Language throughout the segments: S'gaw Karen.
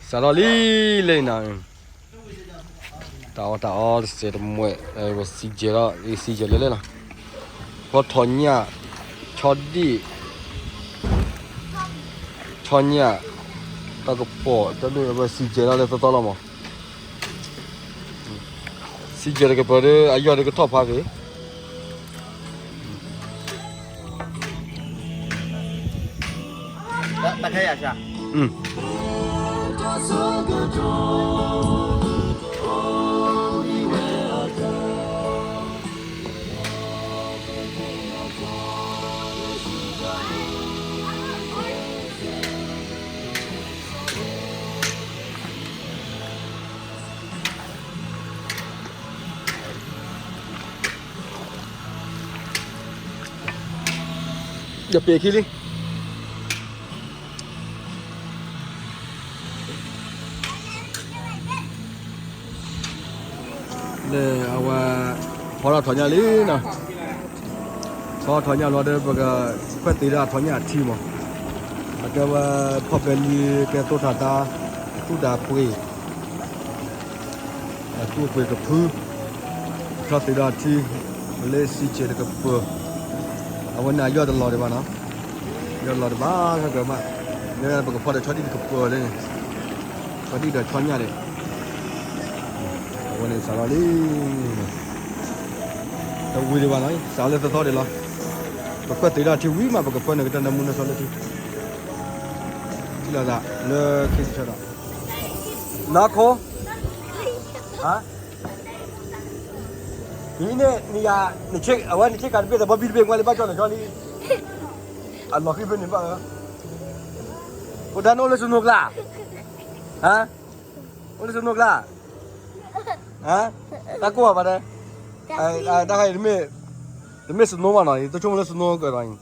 စးထီၣ်လံလံနီၤ, တၢ်အီၣ်တၢ်အီတစဲးတမှဲး, ဝဲစံကဲၤလီၤ, စံကဲၤလၢလၢနီၤ, ဖီထီၣ်ညၣ်, ဆီဒံၣ်, ဆီညၣ်, တၢ်ကပီၤ, တၢ်ဒိၣ်ဝဲစံကဲၤလီၤလၢသီသီလီၤမး, စံကဲၤတကပၤဒီး အယီၢ်ဒီးကထီၣ်ဖးက့ၤ တၢ်ခဲယၤဆၢ ယပ့ၤခံလံ လၢအဝဲ ဖီထီၣ်ထီၣ်ညၣ်လံနီၤ, ဖီထီၣ်ညၣ်လီၤဒီး ပကခွဲးသ့ၣ်ဒၣ်ထီၣ်ညၣ်အထံမး, အကဲဝဲ ဖီၣ်ပဲလံ ကဲသိးထီၣ်တၢ် သူၣ်တၢ်ပှ့ၤ အသူၣ်အပှ့ၤကဖု, ထီၣ်သ့ၣ်ဒီးအထံ, လၢစံကဲၤတကပၤ, အဝဲန့ၣ်အယီၢ်တလီၤဒံးဘၣ်နီၤ, ယီၢ်တလီၤဒံးဘၣ်ခဲကၢမး, လၢပကဖီဒီးဆီဒံၣ်တကပၤလၢန့ၣ်, ဆီဒံၣ်ဒီးဆီညၣ်န့ၣ်, အဝဲန့ၣ်စးထီၣ်လံ တဝံၤဒံးဘၣ်နီၤ, စးလၢသီသီဒံးလီၤ, ပခွဲးသ့ၣ်ဒၣ်ထံဝံၤမး ပကခွဲးန့ၣ်ကတၢၢ်နၢမူနၢဆှီလၢထံ, ထံလီၤသး လၢခံကဆၢဒီး, နီၢ်ခိ ဒ်န့ၣ် နယၤ နဆ့ အဝဲနဆ့ကၤတဘ့ၣ် သဘီဘံၣ်တဘ့ၣ် ကွၢ်လၢဘၣ်ကၠီလီၤကၠီလံ, အလီၤဃံဖဲန့ၣ်ဘၣ်ဧၢ, အိၣ်တၢ်နအိၣ်လၢစနိကျါ, ဟါ, အိၣ်လၢစနိကျါ, ဟါ, တၢ်ကိၢ်ဘၣ်ဒဲး, တၢ်ခါအံၤ တမ့ၢ်စနိဘၣ်နီၤ, ယတဆိကမိၣ်လၢစနိကဒီး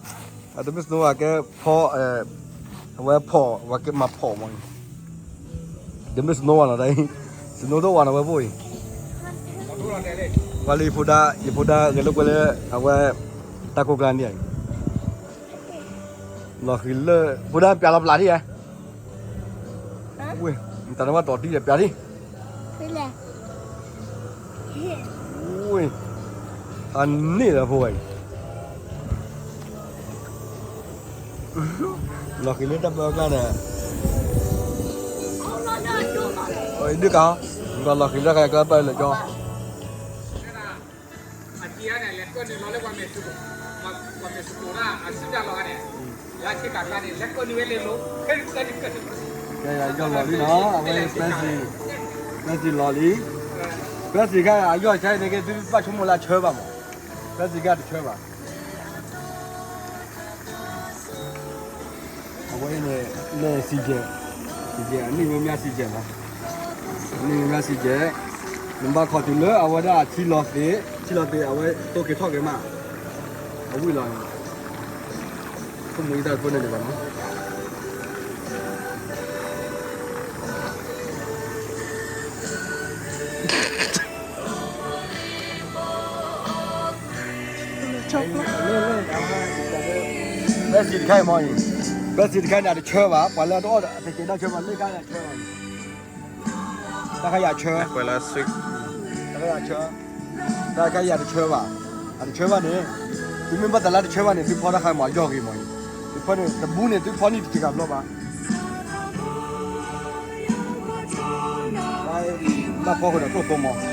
အံၤ, တမ့ၢ်စနိဘၣ်ကဲဖီ, အဝဲဖီၣ် ဝဲကဲမၤဖီၣ်မး, တမ့ၢ်စနိဘၣ်နီၤ, တၢ်အံၤ စနိတအိၣ်ဘၣ်နီၤ ဝဲဖိအံၤ, ပှၤလၢယဖိဒါ ယဖိဒါဂဲၤလိာ်ကွဲလၢ အဝဲ တၢ်ကိၢ်ကျါန့ၣ်အံၤ လီၤဃံၤလၢ ဖိဒါပျးလီၤပျးဒ်ဧါ, ဝ့ၢ် တၢ်နဘၣ်တီၤတံၢ်ဒီးပျးဒ်, ဝ့ၢ် အန့ၣ်လၢဖိဝဲအံၤ လီၤဃံၤလၢတၢ်ပၢကျါန့ၣ်, ဒုးကါ, လီၤဃံၤလၢတၢ်ကျါပၢလၢကၠီ အကန့ၣ် လဲၤကၢၢ်နုာ်လီၤလၢပှၤမဲာ်စကိး, ပှၤမဲာ်စကိးဒၣ်အစုတၢ်လီၤဂာ်န့ၣ်, လၢဆ့ကၤကျါန့ၣ် လဲၤကၢၢ်နုာ်ဝဲလဲၤလိၤ, ယီၢ်လီၤလံနီၤ, အဝဲ ပဲစံလီၤလံ, ပဲစံခါအယီၢ်ဆါန့ၣ်က့ သုဘၣ်ဆိကမိၣ်လၢအဆၢဘၣ်မး, ပဲစံခါတဆၢဘၣ် အဝဲအံၤန့ၣ် လၢစံယဲၢ်, စံယဲၢ် အနံၣ်မ့ၢ်မ့ၢ်စံယဲၢ်မး, အနံၣ်မ့ၢ်မ့ၢ်စံယဲၢ်, နဘၣ်ခီတုၤလၢအဝဲဒၣ်အထံလီၤသ့, ထံလီၤသ့ အဝဲတိၢ်က့ၤထီၣ်က့ၤမး, အဝံၣ်လီၤန့ၣ်, ခိၣ်မူအံၤတၢ်တဖၢန့ၣ်ဒံးဘၣ်နီၤ ပဲစံတခါအံၤမ့ၢ်အံၤ, ပဲစံတခါန့ၣ် အတဆၢဘၣ်, ပှၤလၢအတအီၣ်အတကဲဒၣ်ဆၢဘၣ် လၢခါန့ၣ်အဆၢဘၣ်, တၢ်ခါယၤဆၢ, တၢ်ခါယၤဆၢ, တၢ်ခါယၤတဆၢဘၣ်, အတဆၢဘၣ်န့ၣ်, သုမ့ၢ်ဘၣ်သးလၢတဆၢဘၣ်န့ၣ် သုဖီတၢ်ခါမ့ၢ်အယီၢ်ဂ့ၤမ့ၢ်အံၤ, သုဖီန့ၣ် တဘူးန့ၣ် သုဖီန့ၣ်တစဲးကးဘျီဘၣ် ဘၣ်ဖီဃုာ်ဒီးကျိၣ်ဖိမး, က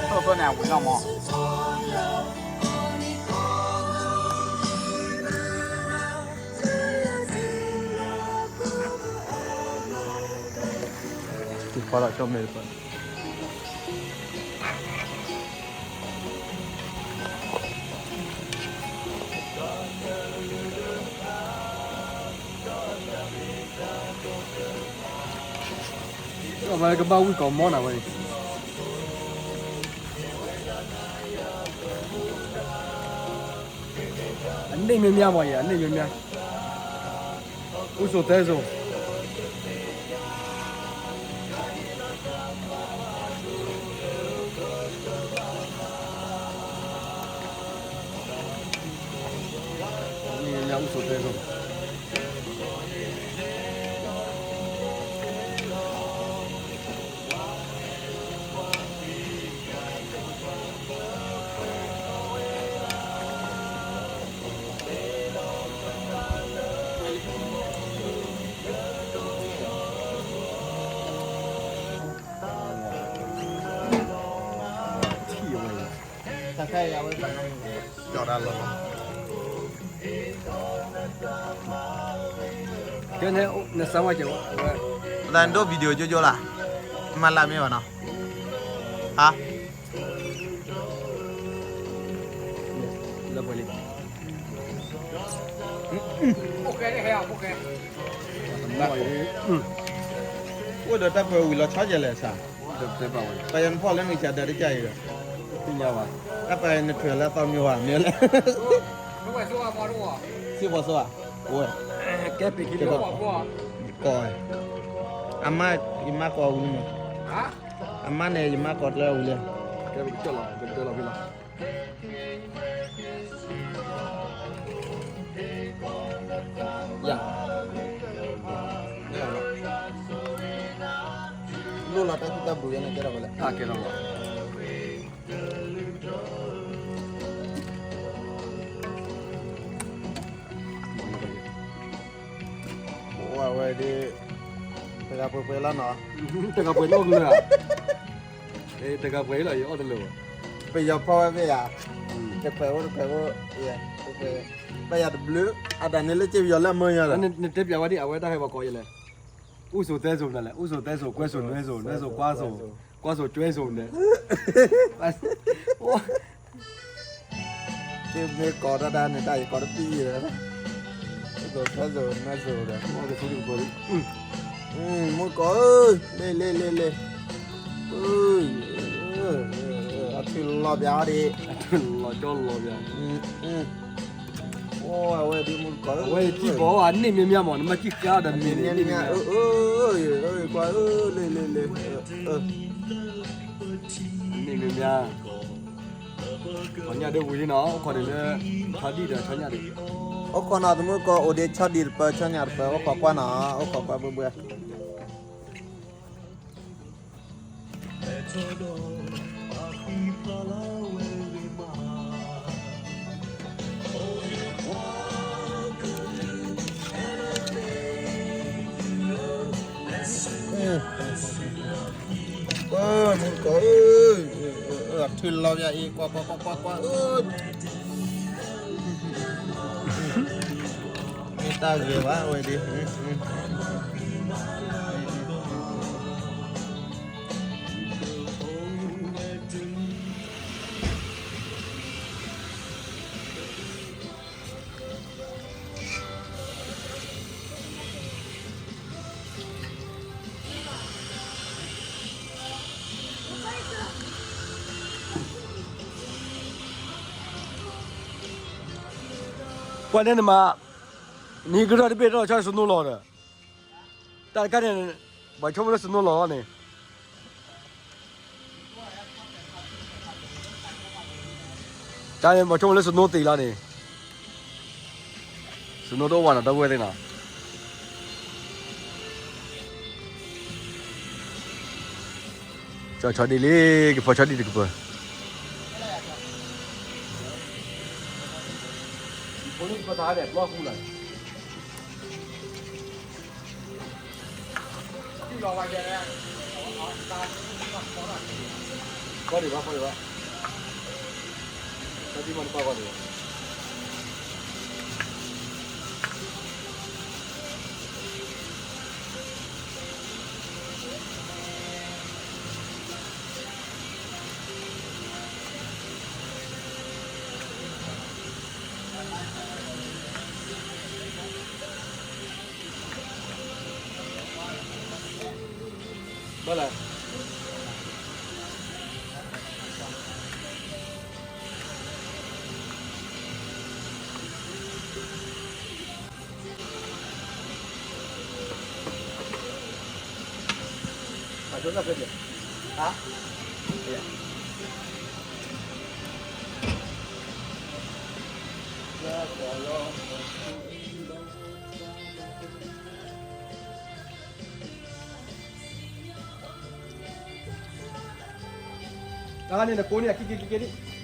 ျိၣ်ဖိန့ၣ် အဝံၤလီၤမး. အဝဲကဘၣ်ဝံၣ်ကိးမီၢ်နၤဝဲအံၤ, အန့ၣ်မ့ၢ်မ့ၢ်မီၢ်အံၤ အန့ၣ်မ့ၢ်မ့ၢ်, အိၣ်ဆိးသဲစိၤ. ဆိတဲသိး ထံၣ်ဝဲ တၢ်ခါအံၤအဝဲ ကၠီတၢ်လီၤ ကဲန့ၣ် နစၢ်ဝဲကဲဝဲ ပသးနဒိ video ကၠိကၠိလၢ မၤလၢမ့ၢ်ဘၣ်နီၤ ဟါ လၢပှဲၤလံ အိၣ်ဒီးတၢ်ပှဲၤဝံၤလီၤဆီယဲလဲၣ်ဆၣ် ပယီၤနဖီၣ်လၢနကစၢ်ဒၢးတကၢ်အံၤဒီး သ့ၣ်ညါဘၣ် တၢ်ပှဲၤနထွဲးလၢအသီမ့ၢ်ဝဲမ့ၢ်လဲၣ် စ့ဖီစိဧါ အိၣ်ဝဲ ကဲပ့ၤခံလီၤ ကီး အမါ ယမါကီးဝံၤန့ၣ် အမါန့ၣ် ယမါကီးကျဲဝံၤလဲၣ် ကဲပကကၠီလီၤ ပကကၠီလီၤဖဲလီၤ ယၤ လိၣ်လီၤတၢ်ကူတၢ်ဘုးယဲန့ၣ် ကဲထီၣ်ဝဲလဲၣ် အကဲထီၣ်လီၤ အိၣ်ဝဲဒၣ် တဂၤပှဲၤပှဲၤလီၤနီၤ တဂၤပှဲၤလီၤကလၢာ် တဂၤပှဲၤလီၤ ယအီၣ်တလၢာ်ဘၣ် ပယီၤဖီဝဲဖဲယၤ တပှဲၤအိၣ်တပှဲၤအိၣ် ပှဲၤ ပယီၤတဘျုး အတၢ်န့ၣ်လၢစ့ပယီၤလၢအမၢယၤလီၤ နတဲပျးဝဲဒ်အဝဲတၢ်ဟဲဘၣ်ကီးယဲလဲၣ် အိၣ်ဆိးသဲဆိးနၤလဲၣ် အိၣ်ဆိးသဲဆိး ကွဲဆိးနွဲဆိး နွဲဆိးကွၢ်ဆိး ကွၢ်ဆိးကွဲဆိးန့ၣ် မ့ၢ်ကီးတၢ်ဒၣ်န့ၣ် တၢ်အံၤကီးတပံၢ်ယဲ အိၣ်ဆိးသဲဆိး နွဲဆိးဒီး မ့ၢ်ကီးဧၢ လ့လ့လ့လ့ အထုးလီၤပျးအီၤဒံး လီၤကၠီလီၤပျး အိၣ်အဝဲဒ်မုၢ်ကီး အဝဲထံၣ်ဘီအန့ၣ်မ့ၢ်မ့ၢ်မး နမ့ၢ်ထံၣ်ဃါဒီးမ့ၢ်န့ၣ်န့ၣ်မ့ၢ်မ့ၢ် ကွၢ်လ့လ့လ့ န့ၣ်မ့ၢ်မ့ၢ် ပှၤညၣ်ဒၢဝံၤလံနီၤ အိၣ်ခိးဒံးလၢ ဆီဒံၣ်ဒီးဆီညၣ်ဒံး အိၣ်ခိးနီၤ သမုၢ်ကီးအိၣ်ဒံးဆီဒံၣ်တပၢၤ ဆီညၣ်တပၢၤ အိၣ်ခိးကွၢ်နီၤ အိၣ်ခိးကွၢ်ဘှဲဘှဲ မုၢ်ကီးဧၢ, အထုးလီၤယၤအံၤ ကွၢ်ကွၢ်ကွၢ်ကွၢ်ကွၢ်ဧၢ, မ့ၢ်တၢ်ဂ့ၤဘၣ်ဝဲဒၣ် ကွၢ်န့ၣ်နမၤ, နဟံးကထီၣ်တဘ့ၣ်တၢ်ဆီဆီစနိလီၤဒီး, တၢ်တခါန့ၣ်, ဘၣ်ဆိကမိၣ်လၢစနိလီၤလီၤန့ၣ် တၢ်န့ၣ် ဘၣ်ဆိကမိၣ်လၢစနိသံးလီၤန့ၣ်, စနိတအိၣ်ဘၣ်နီၤ ဒီပုၢ်ဝဲၢ်သ့ၣ်နီၤ, ကၠီဆီဒံၣ်လံ, ကဖီဆီဒံၣ်တကပၤ ကွၢ်ဒံးဘၣ် ကွၢ်ဒံးဘၣ်, တၢ်ဒံးမးတပၢ်ကွၢ်ဒံးဘၣ်. ဘၣ်လဲၣ် ပှၤဒိၣ်တၢ်ဖဲန့ၣ်, ဟါ, လၢပှၤလီၤ, အန့ၣ်နကိးန့ၣ် အက့က့က့က့န့ၣ်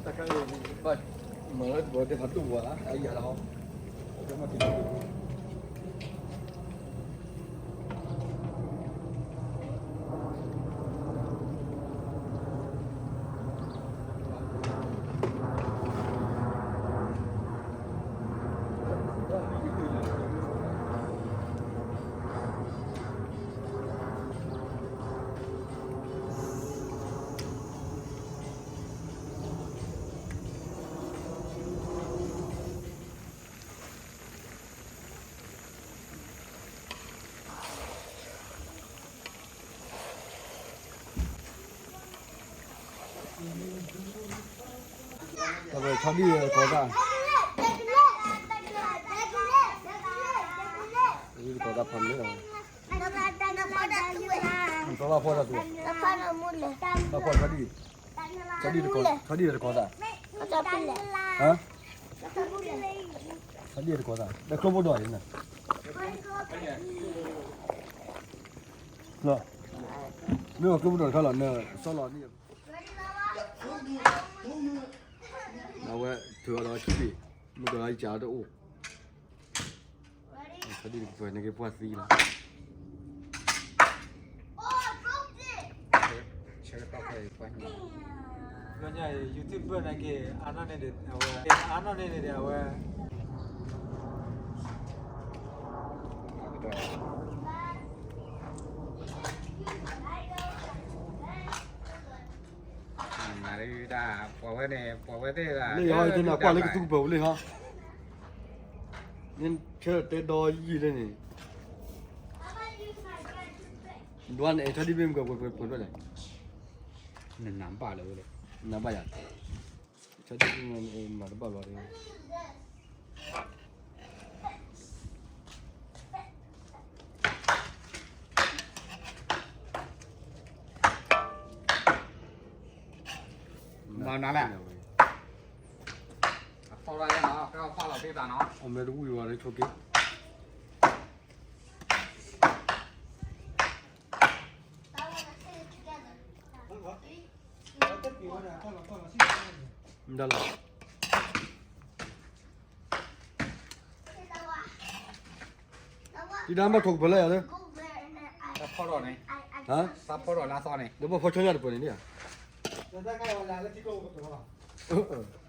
တၢ်ခါအံၤ ဘၣ်မၤလၢတဘျီတဖးဒိၣ်ဝဲလၢအယၤလီၤ ဆီဒံၣ်တကိးသၣ်, ဆီဒံၣ်တကိးသၣ်ဖးန့ၣ်လီၤ, ဘၣ်ဖီၣ်တၢ်သူ, ဘၣ်ဖီၣ်ဆီဒံၣ်, ဆီဒံၣ်တကိးသၣ်, ဆီဒံၣ်တကိးသၣ်, ဒီးကျိဖိဒိၣ်န့ၣ်, မ့ၢ်ဝဲကျိဖိဒိၣ်တခါလီၤ, နစီလီၤန့ၣ်, အဝဲထုးအီၤဒီးခံဘ့ၣ်, မ့ၢ်ကလီၤယကးတအိၣ်, ဆီဒံၣ်တကပၤန့ၣ်က့ၤပှၢ်သံလီၤ. လၢညါအံၤ YouTuber န့ၣ်က့ၤ အါနီၢ်န့ၣ်ဒီး အဝဲ, အါနီၢ်န့ၣ်န့ၣ်ဒီး အဝဲ မၤဒၣ် ပှၤဝဲန့ၣ် ပှၤဝဲသ့ၣ်ဒၣ် လၢယဟီ ယတဲနၤကွၢ်လၢကသူကပၢၤပူၤလံဟီ, နဆၢတဲဒီယံာ်လၢန့ၣ်, ဒွးန့ၣ် အဲၣ်ဆီဒံၣ်ဘ့ၣ်မ့ၢ်ကပှဲၤပှဲၤလဲၣ်, နနၢ်ဘၣ်လၢဝဲလဲၣ်, နၢ်ဘၣ်ယၤ, ဆီဒံၣ်ဘ့ၣ်မ့ၢ်မၤတဘၣ်ဘျီဒၣ် မၤနၤလဲၣ်, အဖီၣ်လီၤနီၤ, ကဖီၣ်လီၤသ့သးနီၤ, အမဲာ်တဝံၣ်ဝဲလၢဆိက့ၤ, မတၤလီၤ ဒ်ဒၣ်ဘၣ်ထိးကပၢၤလၢယၤလၢ, တၢ်ဖီၣ်ထီၣ်န့ၣ်, ဟါ, တၢ်ဖီၣ်ထီၣ်လၢအသီန့ၣ်, ဒီးဘၣ်ဖီၣ်ဆီညၣ်တပၢၤ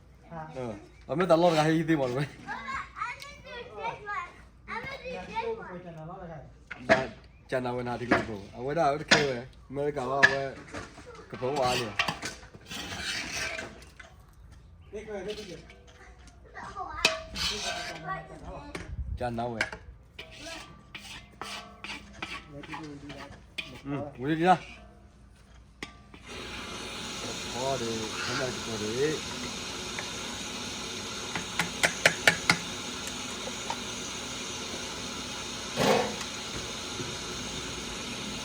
န့ၣ်ဧါ, အမ့ၢ်တၢ်လီၢ်တဂၤဟဲယံၤသ့မးတဝဲ, ဘၣ်ကနၤဝဲနၤထံကျိကပၢၤ, အဝဲဒၣ်အဝဲတခဲဝဲ, အမဲရကၤလီၤအဝဲ, ကပၢၤအိၣ်အါလံ, ကနၤဝဲ, ဝံၤလံဒံး, ဖီဒီး ဆီညၣ်တကပၤဒီး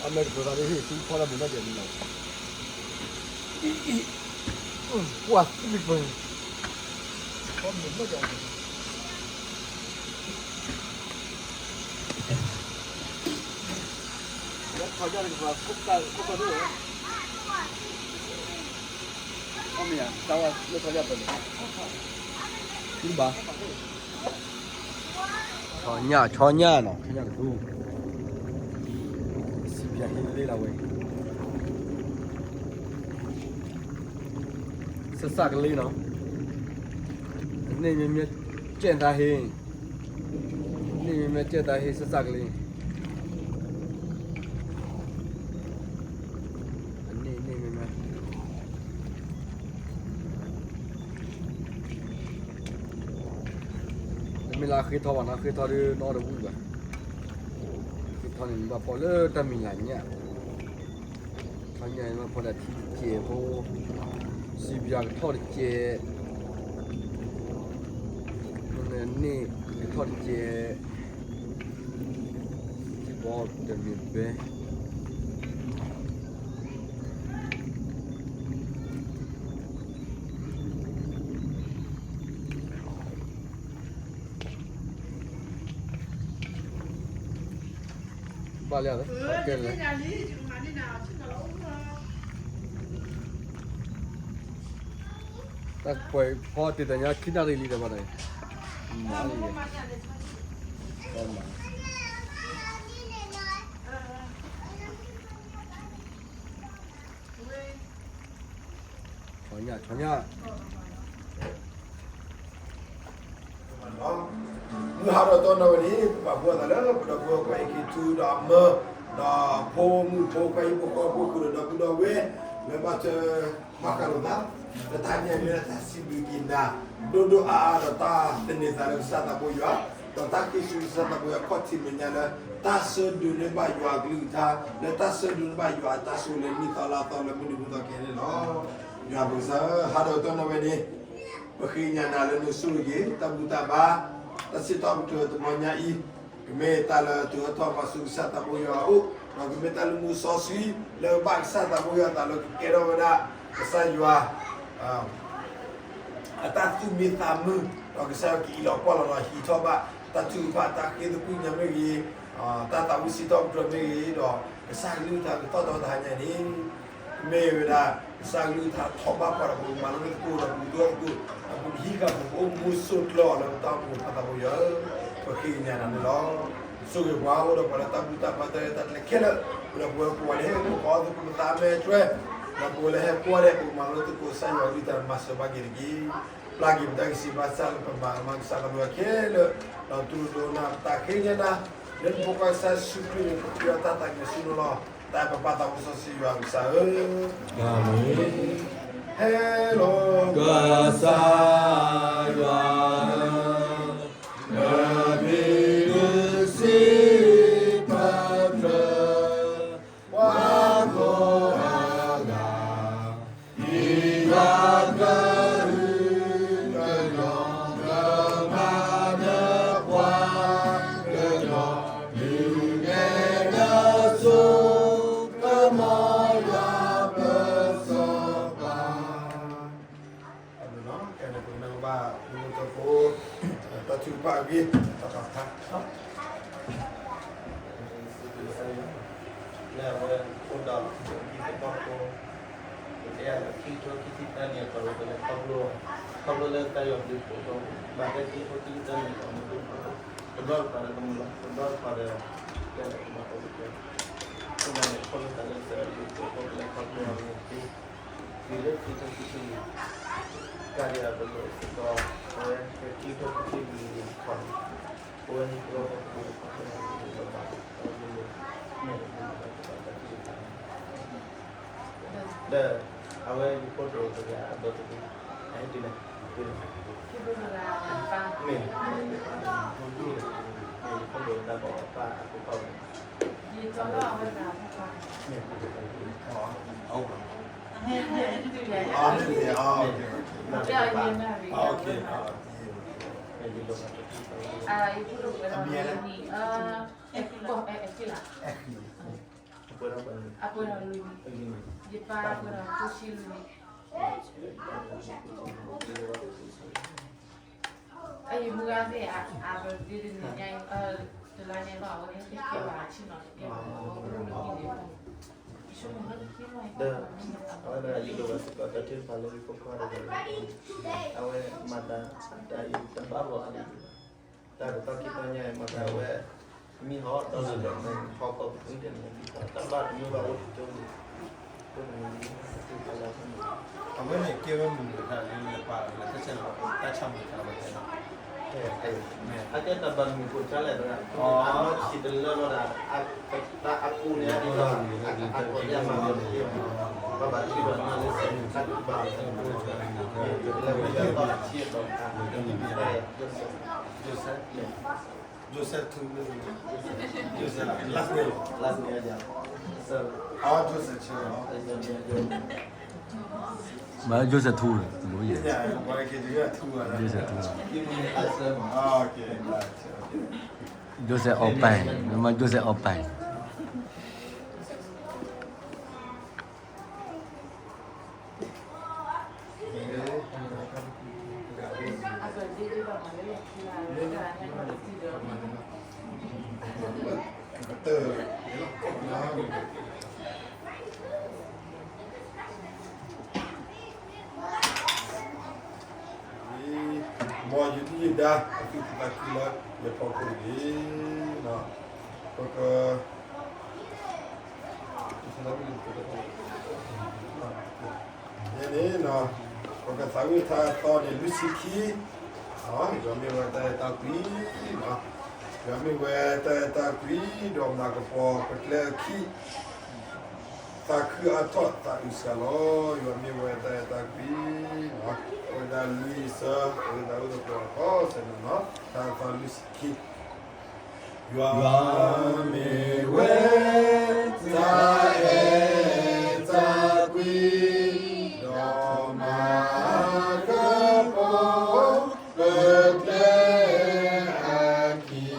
အမဲာ်တပၢၤသးဒ်ဟ့ၣ် သုဖီတၢ်မုာ်နီၢ်ကဲၤလံလီၤ, အံၤ, ကွၢ်သံလံပၢၤ, ဖီမုာ်နီၢ်ကဲၤ လၢထီၣ်ညၣ်တကပၤ ခိၣ်ဖျၢၣ်ဒိၣ်ဝဲ, အမ့ၢ်ယၤ တၢ်ဝဲလၢထီၣ်ညၣ်ပၢၤန့ၣ်, ဘၣ်, ဆီညၣ် ဆီညၣ်နီၤ ဆီညၣ်တဒူၣ်, စံးပၠးဟ့လ့လီၤဝဲ, စစကလ့နီၤ, န့ၣ်မ့မ့ၢ်ကဲၣ်တၢ်ဟ့ န့ၣ်မ့မ့ၢ်ကဲၣ်တၢ်ဟ့ စစကလ့, အန့ၣ်န့ၣ်မ့မ့ၢ်, တမ့ၢ်လၢအဃ့ထီဘၣ်နီၤ, ဃ့ထီဒုးနီတဝံၣ်ဘၣ်, ဃ့ထီန့ၣ် နဘၣ်ဖီၣ်လၢတၢ်မံၤလၢညၣ် ခီညါအံၤ မ့ၢ်ဖိဒၣ်ထံတကဲးဖိ, စံးပယီၤကထီၣ်တကဲး, မ့ၢ်န့ၢ်ကထီၣ်တကဲး, ထံဘီတမ့ၢ်ဘဲ ဘၣ်လၢ ကဲလဲၣ်, တၢ်ကွဲးဖီတ့ၢ်တၢ်ညါခံနၣ်ရံၣ်လံဒီးဘၣ်ဒီး, မၤလံ, မၤ ဆီညၣ် ဆီညၣ် မုၢ်ဟါဒီးတီနီၢ်ဝဲန့ၣ် ပဘၣ်ဘှီသးလၢပဒီပုၢ်ဝဲၢ်ခွါအံၤက့ၤထူဒီးအမၢ, ဒီးဖိမုၣ်ဖိခွါဟံၣ်ဖိဃီဖိဃုာ်ဒီးဒီပုၢ်ဒီဝဲၢ် လၢဘၣ်ထွဲမၤကၤလိာ်သး, လၢတၢ်ညါအံၤမ့ၢ်ဒၣ်တၢ်စံးဘျုးက့ၤနၤ ဒိၣ်ဒိၣ်အါအါဒီးတၢ်သန့ၤသးလၢကစၢ်သးဘိယွၤ, ဒီးတၢ်ဃ့ၢ်ဆူကစၢ်သးဘိယွၤခီၣ်ထံးမဲာ်ညါလၢ တၢ်ဆၢဒိးန့ၢ်ဘၣ်ယွၤအကလုၢ်ကထါ, လၢတၢ်ဆၢဒိးန့ၢ်ဘၣ်ယွၤအတၢ်ဆိၣ်လၢနံၣ်သီလါသီလၢမုၢ်နံၤမုၢ်သီကဟဲန့ၣ်လီၤ. ယွၤပကစၢ်ဧၢ, ဟါဒီးတီနီၢ်ဝဲန့ၣ် ပဃ့ကညးနၤလၢနကဆိၣ်ဂ့ၤက့ၤ တၢ်ဘူၣ်တၢ်ဘါ, တၢ်စံးထီၣ်ပတြၢၤတမီၤညါအံၤ, ကမ့ၢ်တၢ်လၢတုၤထီၣ်ပှၤဆူကစၢ်သးဘိယွၤအအိၣ်, ဒီးကမ့ၢ်တၢ်လုၢ်မူစီဆှံ လၢကဘၣ်ကစၢ်သးဘိယွၤအသးလၢကကဲထီၣ်ဝဲဒၣ် ကစၢ်ယွၤ အတၢ်သူၣ်မံသးမုာ်, ဒီးကစၢ်ယွၤကအံးလီၤကွၢ်လီၤဒီးဟံးထီၣ်ဘၣ် တၢ်ထုကဖၣ်တၢ်ဃ့သကွံာ်ညါမ့ၢ်ဂ့ၤ, တၢ်သးဝံၣ်စံးထီၣ်ပတြၢၤမ့ၢ်ဂ့ၤ, ဒီးကစၢ်ကလုၢ်ကထါကတီၢ်ဒီတဟါညါန့ၣ် မ့ၢ်ဝဲဒၣ် ကစၢ်ကလုၢ်ကထါထီၣ်ဘၣ်ပှၤဒီးပကမၤလိသကိးဒီးပကဒိသကိး, ဒီးပကဟံးဃာ်ပကအိၣ်မူဆိးကျၢၤအီၤလၢပတၢ်အိၣ်မူပၢ်သးဘိယွၤဧၢ, ပဃ့ကညးနၤန့ၣ်လီၤ. ဆိၣ်ဂ့ၤပှၤအိၣ်ဒီးပှၤလၢတၢ်ဘူၣ်တၢ်ဘါတၢ်ရဲၣ်တၢ်ကျဲၤခဲလၢာ်, ပဒီပုၢ်ဝဲၢ်ပှၤလၢဟဲကိးအီၤသကိးပသးမဲာ်ထွဲ, ဒီးပဝဲလၢဟဲကိးဂၤဒဲး ပကမၤလိသကိးကစၢ်ယွၤကလုၢ်ကထါမၤစၢၤဘၣ်က့ၤတက့ၢ်. ပျၢ်က့ၤပတၢ်ဂံၢ်စၢ်ဘါစၢ်လၢပမၤကမၣ်ကစၢ်သးဘိယွၤခဲလၢာ်, ဒီးတူၢ်လိာ်နၤပသးဃ့ကညးနၤ, လၢနဖိခွါကစၢ်ယ့ၣ်ၡူးခရံာ်န့ၣ် ပဃ့အီၤတၢ်သးကညီၤဆူနလီၤ, တၢ်အဲၣ်ပၢ်ပၢ်သးစီဆှံယွၤကစၢ်ဧၢ, ဟဲလီၤ ကစၢ်ယွၤဧၢ, နမံၤဒုးစံးပတြၢၤ ပှၤကိးဂၤဒဲး, ဟံးဃာ်ကဟုကညီၤ ကမၤနၢၤပှၤကညီၤ, ဒုးနဲၣ်နၤဆိကမိၣ်ယွၤပစီၤပၤ ကဲန့ၣ် ပကနၢ်ကဘၣ် မူကတိဖိ တၢ်ထုကဖၣ်အဂ့ၢ် တၢ်ပာ်ဖျါ လၢအဝဲအိၣ်ဒီး ဒ်သိးပှၤကိး ပတဲယၤလၢခံကထိခံဆံသၢနံၣ်အတီၢ်ပူၤ ပလဲၤခီဖျိ ခီဖျိလၢကစၢ်ယွၤဘျုးဖှိၣ်ဒီး ဘၣ်တဲခံကထိခံဆံသၢနံၣ်အတီၢ်ပူၤ တဘျီတခီၣ်ဒီးတမုာ်လီၤ တဘျီတခီၣ်ဒီး ကဲလၢကမၤအီၤတကဲ ခိၣ်နၢ်န့ၣ် ခီဖျိသးလၢကစၢ်ယွၤဘျုးဖှိၣ်အဃိ ပလဲၤခီဖျိအီၤန့ၣ် တုၤလၢခံကထိခံဆံနံၣ် ကါဒံးအပလီၢ်စ့ၢ်ကီး အဝဲခံကထိခံဆံလွံၢ်နံၣ်တခီ အဝဲန့ၣ် ဒီးအဝဲယဖိဒိၣ်တဂၤအဒိးတဂ့ၤ အဟဲတုၤလဲၣ် မ့ၢ် ယဖိဒိၣ်တၢ်ဘီၣ်အပၢ်အဖိခွါဝဲ အပၢ်အဖိခွါ အမံၤလဲၣ် အပၢ်အဖိခွါ ယပၢ်အဖိခွါ အယမုၢ်ဂၤသ့ၣ် အ အ တလါညါလီၤ အဝဲဟဲကဲဘၣ်ဆ့ၣ်နီၤ ကဲဘၣ်လီၤ အဝဲအိၣ်လၢဟံၣ်န့ၣ် ဒီး အဝဲဒၣ်ယဒိးဘၣ်စ့ၢ်ကီးတၢ်ထုကဖၣ်လၢယဖိခွါတဂၤ အဝဲမၤတၢ် တၢ်အံၤတဘၣ်ဘၣ်အါဒံး တၢ်ကတီၢ်ခံသီညါအံၤ မၤတၢ်အဝဲ မ့ၢ်ဟီၣ်ဒီးလၢ ဟီၣ်ကီၢ်ပူၤတန့ၣ် တၢ်ဘၣ်တမုာ်ဘၣ်အိၣ်တကၠိန့ၣ် အဝဲန့ၣ်ကဲဝဲမုၢ်မဆါလၢပာ်လီၤလၢတၢ်ဆၢလီၤ တၢ်ဆၢမုၢ်မဆါလီၤ အကဲတၢ်ဘၣ်မုာ်ပိာ်ဆါလဲၣ်တဂၤ အနီၢ်ဆံးတလၢလီၤဒၣ် တၢ်အပူၤန့ၣ် အဒ်သိး အကီၢ်ယါမၤဝဲတက့ၢ် ဘၣ်ဘၣ်ထံဒီးနီၢ်လၢစဲး တၢ်ဘၣ်မုာ်ပိာ်ဆါ လၢဝဲဒၣ်ဘၣ်ထံဒီး Joseph, Joseph, Joseph, last name, last name, yeah. So, Joseph ထူ, မ့ၢ် Joseph ထူ, Joseph ထူ, Joseph အီၣ်ပၢ်, မ့ၢ် Joseph အီၣ်ပၢ်. မ်ယဒုၣ်ယဒါ အသူၣ်ကသးခုလၢယဖီခိၣ်တဂ့ၤ, ပက န့ၣ်, ပကသးဝံၣ်ထါအသီန့ၣ် လွံၢ်ဆံခံ, ယွၤမ့ၢ်ဝဲတၢ်အဲၣ်တၢ်ကွံ, ယွၤမ့ၢ်ဝဲတၢ်အဲၣ်တၢ်ကွံ, ဒီးမၤကပီၤပကျဲအခံ, သးခုအါထီၣ်သးအုးစှၤလီၤ, ယွၤမ့ၢ်ဝဲတၢ်အဲၣ်တၢ်ကွံ, အဝဲဒၣ်လွံၢ်ဆၢ, အဝဲဒၣ်အိၣ်သကိးအခီဆၢနၢၤနီၤ, ထါအသီလွံၢ်ဆံခံ. ယွၤမ့ၢ်ဝဲတၢ်အဲၣ်တၢ်ကွံ, ဒီးမၤကပီၤပကျဲအခံ,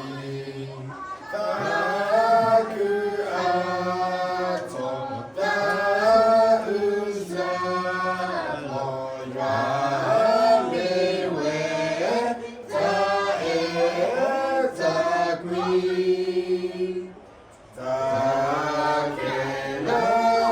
သးခုအါထီၣ်သးအုးစှၤလီၤ, ယွၤမ့ၢ်ဝဲ တၢ်အဲၣ်တၢ်ကွံ, တၢ်ကဲလၢ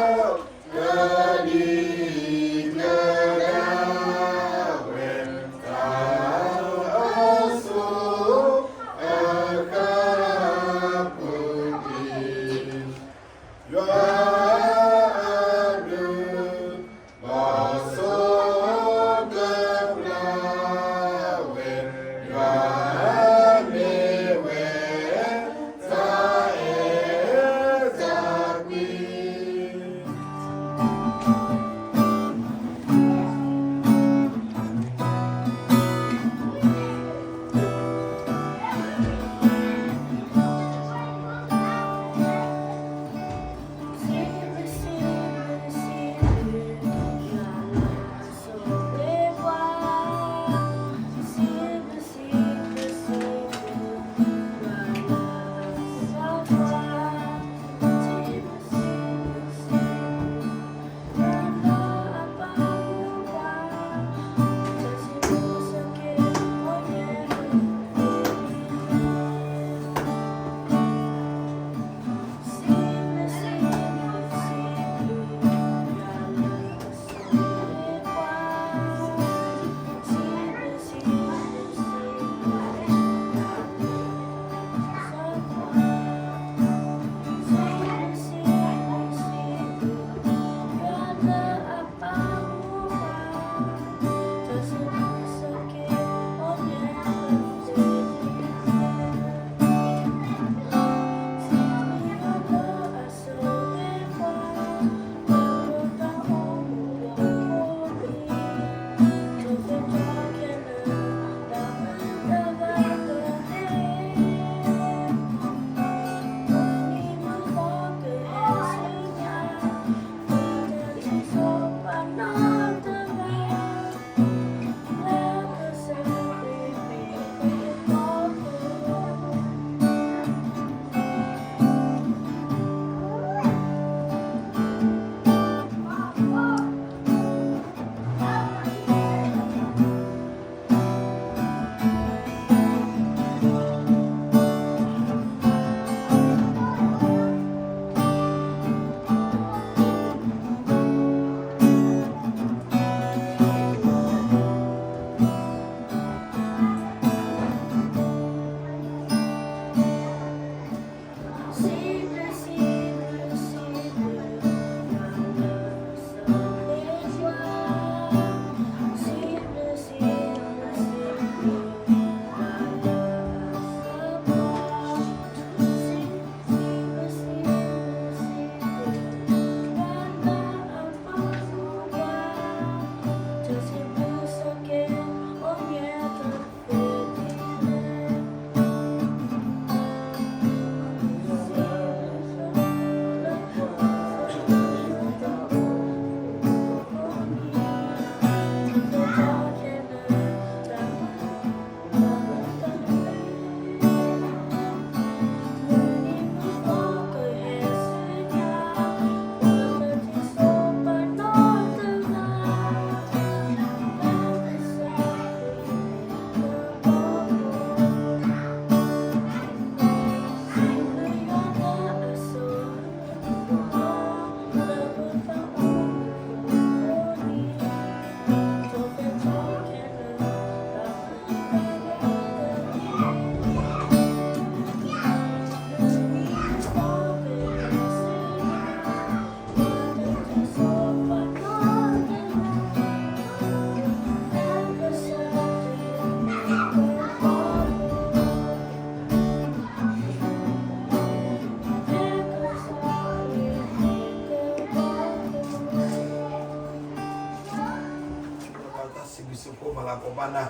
ခိၣ်မၤလၤကပီၤဘၣ်နၤ,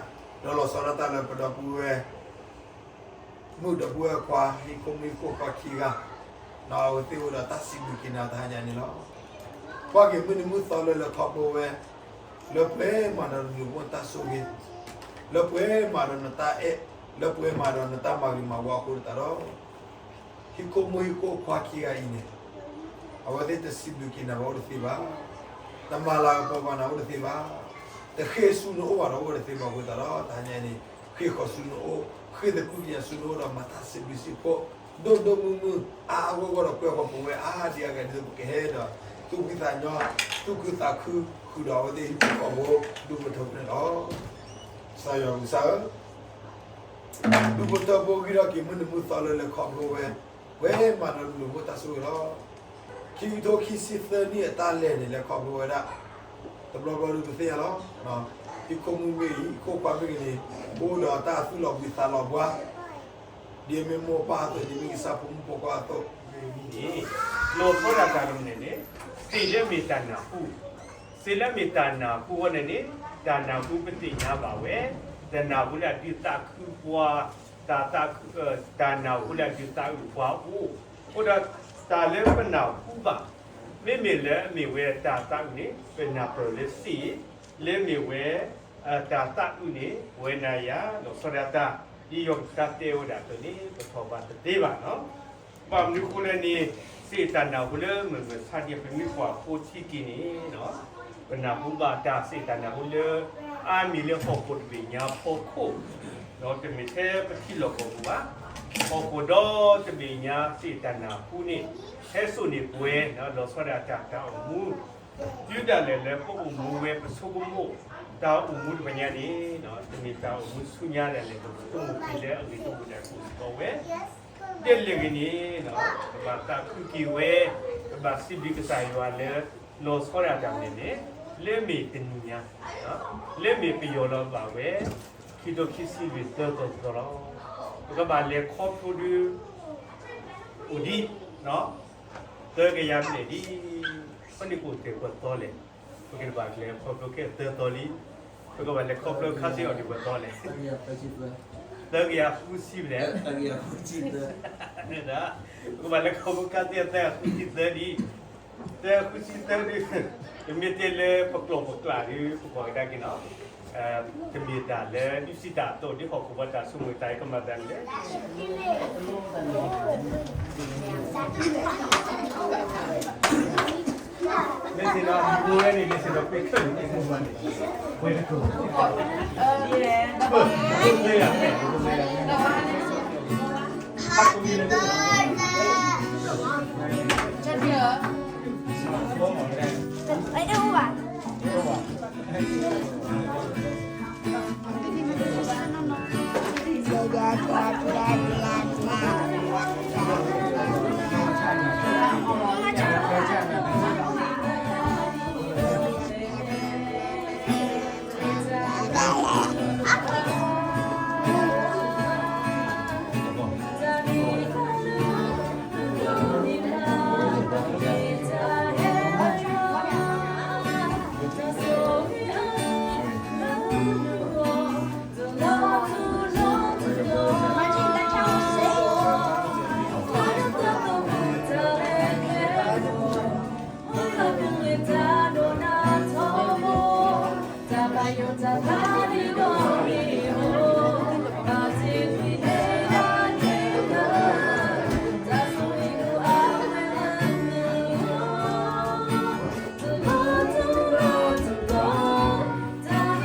ဒီးလီၤဆီဒၣ်တၢ်လၢပဒီပုၢ်ဝဲၢ် မုၣ်ဒီပုၢ်ဝဲၢ်ခွါ ဟံၣ်ခိၣ်မုၣ်ဟံၣ်ခိၣ်ခွါခံဂၤ, ဒီးအဝဲသ့ၣ်အိၣ်ဒီးတၢ်စံးဘျုးက့ၤနၤတဟါညါန့ၣ်လီၤ. ကွၢ်က့ၤမုၢ်နံၤမုၢ်သီလၢလဲၤခီဖျိဝဲ, လၢပှဲၤမးဒီးနလူၤပိာ်တၢ်ဆိၣ်ဂ့ၤ, လၢပှဲၤမးဒီးနတၢ်အဲၣ်, လၢပှဲၤမးဒီးနတၢ်မၤဂ့ၤမၤဝါအဃိသတးဒီး ဟံၣ်ခိၣ်မုၣ်ဟံၣ်ခိၣ်ခွါခံဂၤအံၤန့ၣ်, အဝဲသ့ၣ်တစံးဘျုးက့ၤနၤဘၣ်အိၣ်တသ့ဘၣ်, တမၤလၤကပီၤဘၣ်နၤအိၣ်တသ့ဘၣ်, တဃ့ၢ်ဆူနအိၣ်ဘၣ်ဒီးအိၣ်တသ့ဘၣ်အဃိသတးဒီး တဟါညါအံၤန့ၣ် ဃ့ၢ်ဃီၤဆူနအိၣ်, ဃ့ၢ်သကုၤကညးဆူနအိၣ်ဒီးမၤတၢ်စံးဘျုးစံးဖှိၣ် ဒိၣ်ဒိၣ်မုၢ်မုၢ် အါအါဂီၢ်ဂီၢ်ဒီးကွဲဃီၤပဝဲအါဒံးအါဂၤ ဒ်သိးပကဟဲဒီး သူၣ်ဖှံသးညီ, သူၣ်ခုသးခု ဃုာ်ဒီးအဝဲသ့ၣ်ဟံၣ်ဖိဃီဖိ ဒူၣ်ဖိထၢဖိန့ၣ်လီၤ. ကစၢ်ယွၤပကစၢ်ဧၢ, ဒူၣ်ဖိထၢဖိဂံၢ်ထီၣ်က့ၤမုၢ်နံၤမုၢ်သီလၢလဲၤခီဖျိဝဲ, ပှဲၤမးဒီးလူၤပိာ်တၢ်ဆိၣ်ဂ့ၤလီၤ. ခံကထိခံဆံသၢနံၣ်အတၢ်လဲၤန့ၣ် လဲၤခီဖျိဝဲဒၣ်, တဘျီဘျီဒုးပသ့ၣ်ညါလီၤ. ဟံၣ်ခိၣ်မုၣ်မ့ၢ်ဂ့ၤ ဟံၣ်ခိၣ်ခွါမ့ၢ်ဂ့ၤန့ၣ် အိၣ်ဒီးတၢ်သူၣ်လီၤဘှံးသးလီၤဘှါ ဒ်အမ့ၢ်မိၢ်ပၢ်အသိး ဒ်အမ့ၢ်ကစၢ်ဖိမုၣ်ဖိခွါအသိးန့ၣ် လီၤဆီဒၣ်တၢ်တမံၤန့ၣ်န့ၣ် စ့လၢမ့ၢ်တၢ်နၢ်ဟူ, စ့လၢမ့ၢ်တၢ်နၢ်ဟူအဂီၢ်န့ၣ်န့ၣ် တၢ်နၢ်ဟူပသ့ၣ်ညါဘၣ်ဝဲ, တၢ်နၢ်ဟူလၢအဒုးသးခုပှၤ, တၢ်သးခု, တၢ်နၢ်ဟူလၢအဒုးသးအုးပှၤအိၣ်, အဃိဒီးတၢ်လၢပနၢ်ဟူဘၣ်, မ့မ့ၢ်လၢအမ့ၢ်ဝဲတၢ်သးအုးန့ၣ် ပနၢ်ပၢၢ်လၢစ့, လၢမ့ၢ်ဝဲ တၢ်သးအုးန့ၣ် ပဝဲနၤယၤ လီၤဆီဒၣ်တၢ် ဒ်ယွၤကစၢ်တဲဝဲဒၣ်အသိးန့ၣ် ပထီၣ်ဘၣ်တသ့ဘၣ်နီၤ. ဘၣ်မနုၤအဃိလဲၣ်န့ၣ် စ့ၢ်တၢ်နၢ်ဟူလၢမုၢ်မဆါတနံၤ ပမ့ၢ်ကွၢ်ဖိထံက့ၤန့ၣ် ပနၢ်ဟူဘၣ်တၢ်စ့ၢ်တၢ်နၢ်ဟူလၢ အါမံၤလၢဟီၣ်ခိၣ်တဘ့ၣ်ညါဖီခိၣ်, ဒီးတမ့ၢ်ထဲပထံလီၢ်ကီၢ်ပူၤဘၣ်, ဟီၣ်ခိၣ်ဒီတဘ့ၣ်ညါစ့ၢ်တၢ်နၢ်ဟူန့ၣ် ဟဲစိာ်န့ၢ်ပှၤ လီၤဆီဒၣ်တၢ်တၢ်အိၣ်မူ တုၤဒၣ်လဲာ်လၢပအိၣ်မူဝဲပဆိကမိၣ် တၢ်အိၣ်မူတဖၣ်ညါန့ၣ် တမ့ၢ်တၢ်အိၣ်မူဆူညါဒၣ်လဲာ် ပဆိကမိၣ်က့ၤလၢအဂ့ၢ်တအိၣ်ဒၣ်ကိၣ်စ့ၢ်ကီးဝဲ, ဒ်လဲၣ်ဂ့ၤန့ၣ် ပဘၣ်သးခုက့ၤဝဲ, ပဘၣ်စံးဘျုးကစၢ်ယွၤလၢ လီၤဆီဒၣ်တၢ်န့ၣ်န့ၣ် လၢမ့ၢ်တနံၤညါ လၢမ့ၢ်ပယီၤလီၤဘၣ်ဝဲ ခံကထိခံဆံလွံၢ်သၢသီသီလီၤ. ပကဘၣ်လဲၤခီဖျိဒုး အိၣ်ဒံး သၢကယၤဘျဲၣ်ဒံး, ဖဲန့ၣ်ကအိၣ်ထဲပှဲၤသီလဲၣ်, ပကဘၣ်လဲၤခီဖျိခဲသၢသီလံ, ပကဘၣ်လဲၤခီဖျိခါဆံးအီၤဒံးပှဲၤသီလဲၣ်, သၢကယၤဃုဆံဘျဲၣ်, ပကဘၣ်လဲၤခီဖျိခါဆံးအီၤသၢကယၤဃုဆံသၢဒံး, သၢကယၤဃုဆံသၢဒံး, ပမ့ၢ်တဲလၢပကျိာ်ပကျါဒုး ပကွၢ်ကဒါက့ၤနီၤ တမ့ၢ်တၢ်လၢဒုးစံးတၢ်အသိး ဒ်ဟီၣ်ခိၣ်ဘၣ်တၢ်ဆိကမိၣ်တၢ်အံၤကမၤသးန့ၣ်လဲၣ်. လၢစ့ၢ်ဒီး ပဝဲန့ၣ် လၢစ့ၢ်ဒီး ပှ့ၤခၢၣ်န့ၣ် ပှ့ၤမုၢ်မးန့ၣ် ပှ့ၤတကိၢ် ပှ့ၤတကိၢ် ပှ့ၤတကိၢ်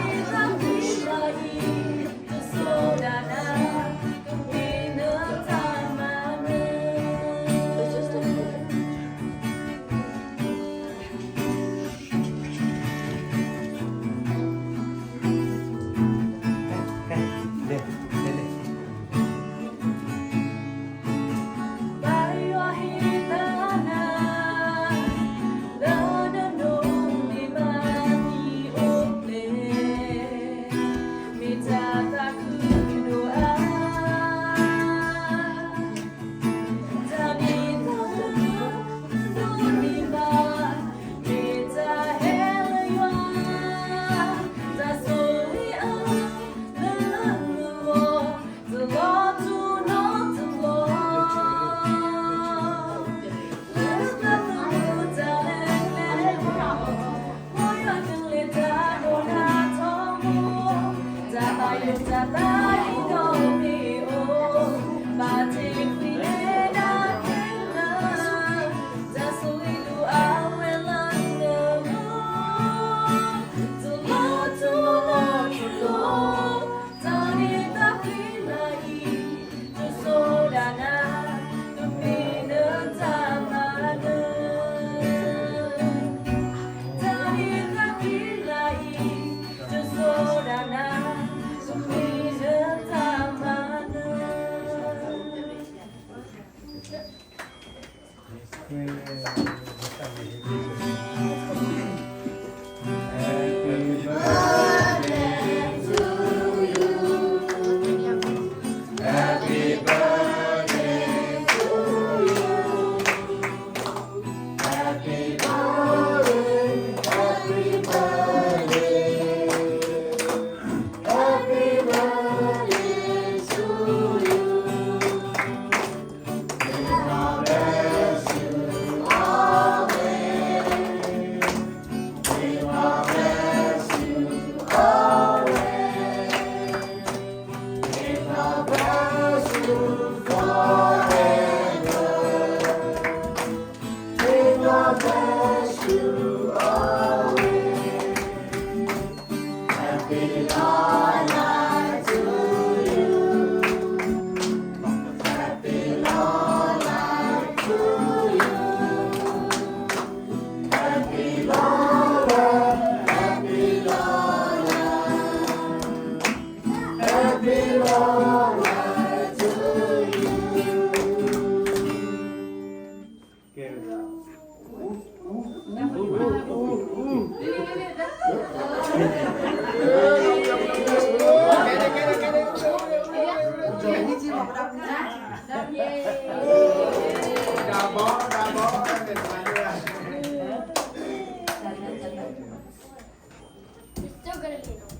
It's still gonna be long.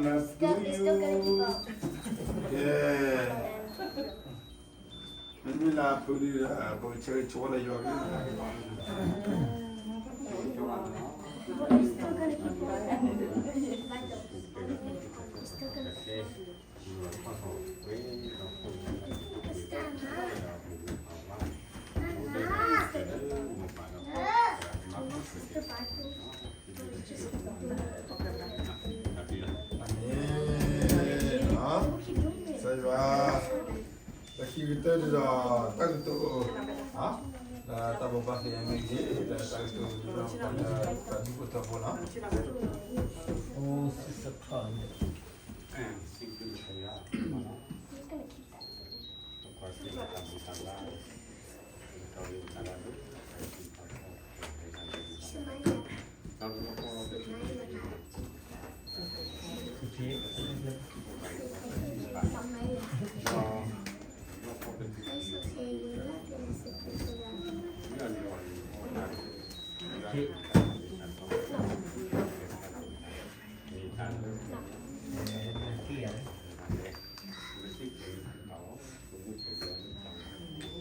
It's still, it's still gonna be long. Mimi la puli la bo cheri chwa la yo. It's still gonna be long. It's still gonna be long. Amen. ကစၢ်ယွၤ ပခံကတၢၢ်ဒီး တၢ်ကတိၤ တၢ်ဘိးဘၣ်သ့ၣ်ညါမ့ၢ်ဂ့ၤ ဒီးတၢ်ကတိၤ တၢ်ဒူၣ်ဖိ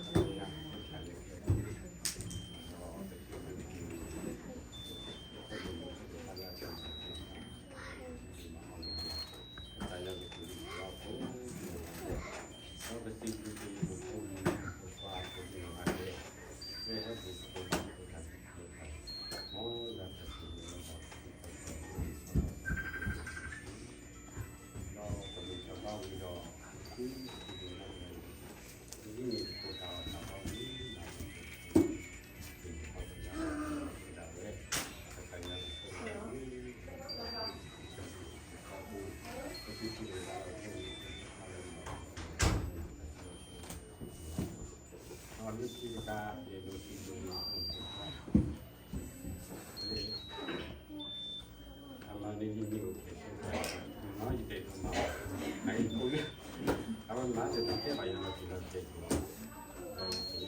ထၢဖ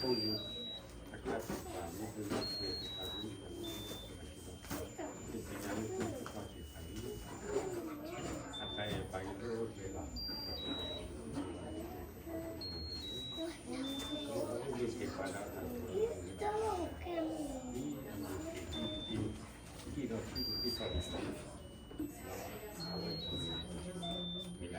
ိနီၤ အိၣ်စံးစခီ ပစံးဘျုးဒိၣ်မးအဃိ ပဝဲဒၣ် တၢ်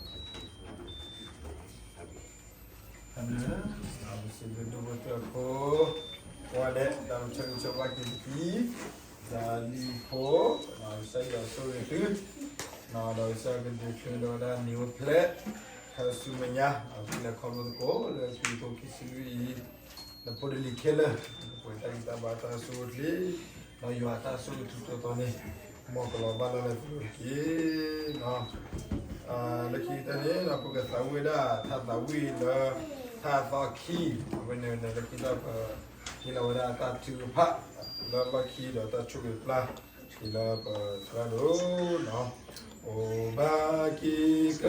ဆၢဂ့ၤဆၢဝါက့ၤပခံ ဒီးလံၤဖိ ကစၢ်ယွၤဆိၣ်ဂ့ၤသု ဒီးကစၢ်ကဒုးဆၢဒီးဝဲဒၣ်နံၤဝဲဖျဲး ခါဆူမဲာ်ညါ ဖဲလဲၤခီဖျိသကိးလၢခံကထိခံဆံလွံၢ်အံၤ နဖိနလံၤခဲလၢာ် ပှဲၤတၢ်ဂံၢ်တၢ်ဘါတၢ်ဆိၣ်ဂ့ၤချ့ ဒီးယွၤအတၢ်ဆိၣ်ဂ့ၤထူးထူးတီၤတီၤန့ၣ် မ်ကလီၤဘၣ်လၢလဲၤသလိတက့ၢ်. လၢခံကတၢၢ်န့ၣ် ပကသးဝံၣ်ဝဲဒၣ် ထါသးဝံၣ်လၢ ထါသီခံ အဝဲန့ၣ်လၢခံကတၢၢ်ပ ဟ့ၣ်လီၤဝဲဒၣ်တၢ်ထုကဖၣ် လၢလီၢ်ခံဒီးတၢ်ဆိၣ်ဂ့ၤပျၢ် ဟ့ၣ်လီၤပသရၣ်ဒိၣ် အိၣ်ဘၣ်က့ၤက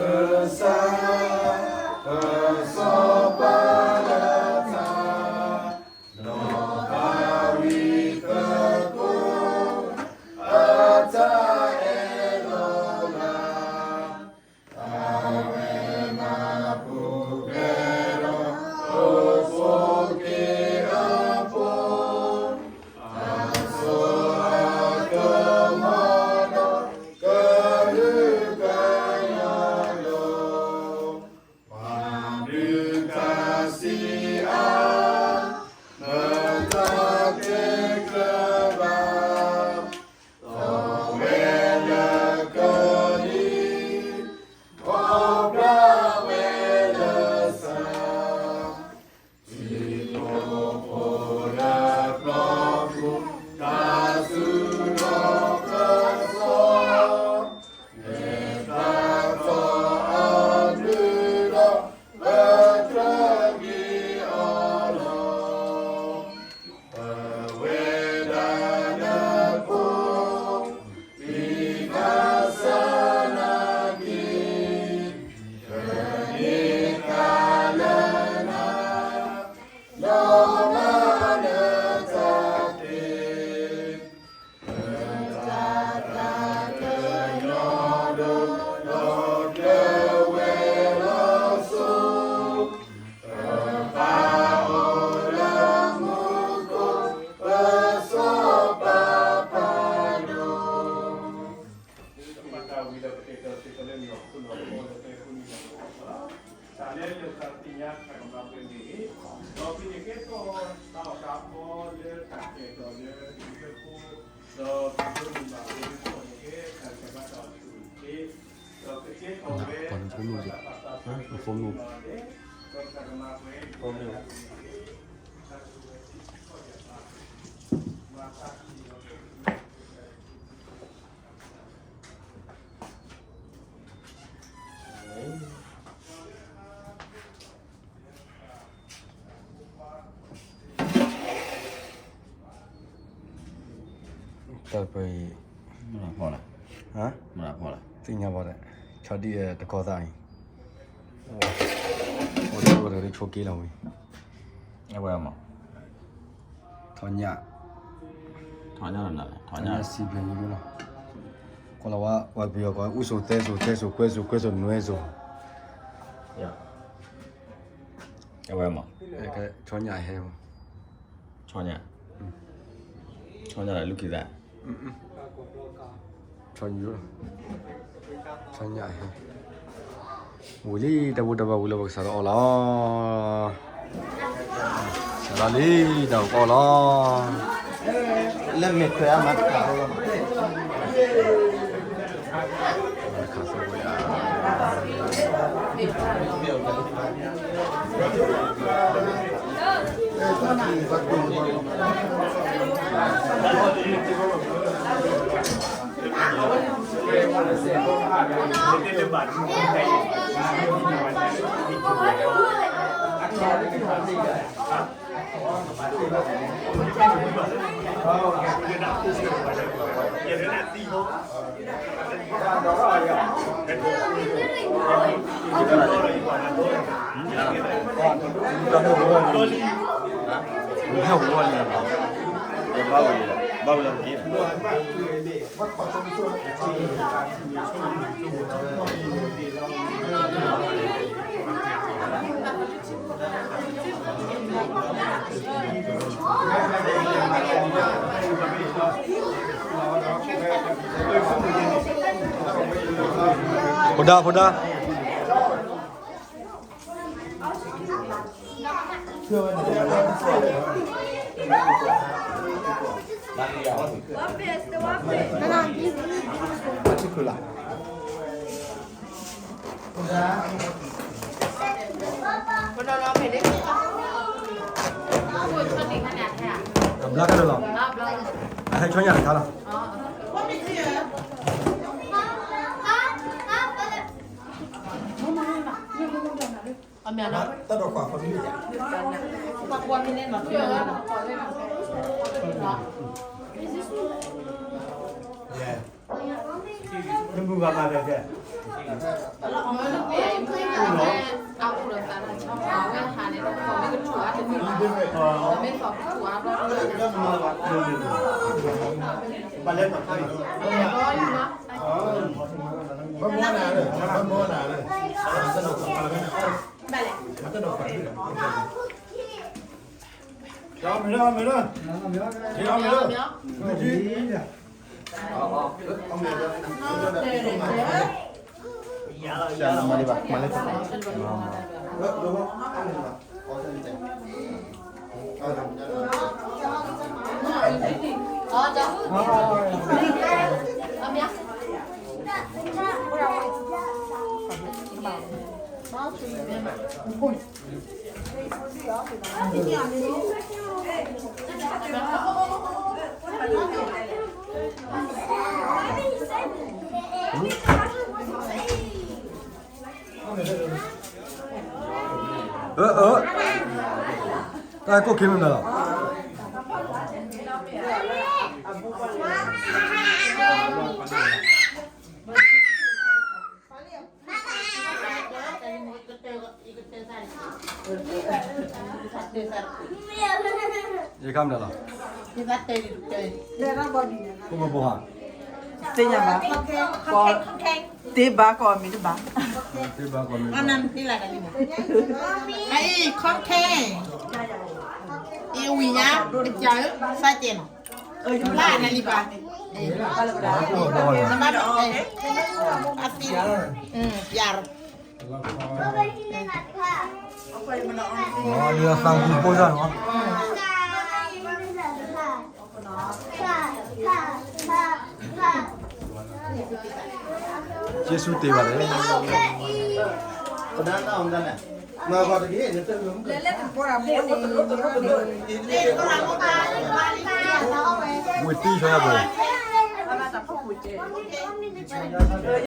စၢ် ပစီၤပၤလၢထါ ဒီးသးဝံၣ်သကိး အတၢ်အဲၣ်လီၤလၢ် အဝဲမၤပူၤ လၢသးသ့ၣ်ညါတၢ်ကမၣ်ပှဲၤန့ၣ်, ဒီးပကကဲထီၣ်တၢ်အီၣ်တၢ်အီလၢတၢ်ကဲထီၣ်လၢအံၤအဃိ, ဒီးပကမ့ၢ်ဘၣ်ဝဲတခီန့ၣ် တၢ်ကဘၣ်တၢ်အီၣ်ဆူၣ်ချ့, ဒီးကကဲထီၣ်ဝဲ တၢ်သးပာ်သူၣ်မုၢ်လီၤ, တၢ်ကမၣ်ပှဲၤ တၢ်ပှဲၤအံၤ မတၤဖီၣ်လဲၣ်, မတၤဖီၣ်လဲၣ်, သ့ၣ်ညါဘၣ်ဒီး ဆီဒံၣ်တကီၢ်သၣ်အံၤ, ဝဲတကီၢ်တဂၤဒ်ဆိးက့လီၤဝံၤ, အဝဲမး ထီၣ်ညၣ်, ထီၣ်ညၣ်လီၤနၤလဲၣ်, ထီၣ်ညၣ်စံဖျဲးယိယိလီၤ, ကွၢ်လီၤဝဲ ဝဲပယီၤကိး အူစိၤသဲစိၤ သဲစိၤကွဲစိၤ ကွဲစိၤနွဲစိၤ, အဝဲမး ဆီညၣ်ဟဲမး, ဆီညၣ်, ဆီညၣ်လၢလူၢ်ခံသၣ် ဆီညၣ်, ဆီညၣ်ဟဲ, ဝံၤလံ တၢ်ဘူၣ်တၢ်ဘါဝံၤလၢပကစးထီၣ်အီၣ်လီၤ, စးထီၣ်လံတၢ်အီၣ်လီၤ, လၢမ့ၢ်ခွဲးအါမးတခါလီၤ, တခါသဝဲဒၣ် ဖိဒါ ဖိဒါ အဘျါကတၢၢ်လီၤ, အဟဲဆီညၣ်တခါလီၤ. တၢ်ဒီးကွၢ်ဖီမ့ၢ်, နမုၢ်ဂၤမၤတၢ်ကဲ, ဘၣ်လဲၣ်, ဘၣ်မီနၤလၢ, ဘၣ်မီနၤလၢ, မၤတၢ်ဒီးကွၢ်ဖီမ့ၢ်လီၤ, မ့ၢ်လီၤ, မ့ၢ်လီၤ, မ့ၢ်လီၤ, မၤလၢၤဘၣ်, မၤလၢၤဘၣ်. အၢ အၢ တၢ်ကိၣ်ခ့မ့ၢ်မတၤလီၤ. ယခါမတၤလီၤ. ကိၣ်ဘိဘိဟါ, သ့ၣ်ညါဘၣ်, တ့ဘၣ်ကီၢ်မံၤတဘၣ်, တ့ဘၣ်ကီၢ်မံၤ, အံၤ ခီခဲ, အံၤဝံၤညါ ပစၢ်ဧၢ, သးကဲနီၤ, ဖျါနလံဘၣ်, နဘၣ်ဒီး, အသံ, ပျၢ် လၢသးဝံၣ်ဖိစၢ်နီၤ, ယ့ၣ်ၡူးတ့ၢ်ဘၣ်န့ၣ်, ပဒါတၢ်အီၣ်မတၤလဲၣ်, မၤဂီၤတက့ၢ်, ဝ့ၢ်တံၢ်ဆၢယၤဘၣ်